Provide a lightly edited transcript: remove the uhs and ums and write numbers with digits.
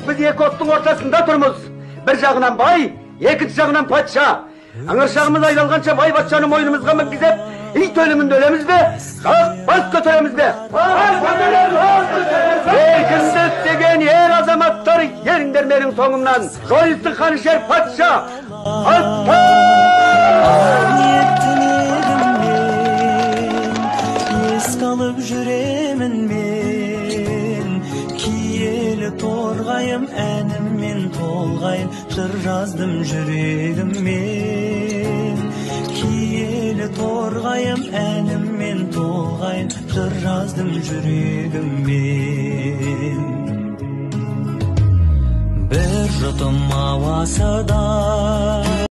Біз екі оттың ортасында тұрмыз. Бір жағынан бай, екінші жағынан патша. Ыңыршағымыз айналғанша бай патшаны мойнымызға мінгізіп, ит өлімін өлеміз бе, жоқ бас көтереміз бе? Бас көтереміз, бас көтереміз. Еркіндік деген ер азаматтар, еріңдер менің соңымнан. Жойылсын қанішер патша. Атта! Ниеттен едім мен, еске алып жүремін мен. Киелі торғайым, әніммен толғайын, жыр жаздым жүрегіммен. Киелі торғайым, әніммен толғайын, жыр жаздым жүрегіммен. Бір жұтым ауасы да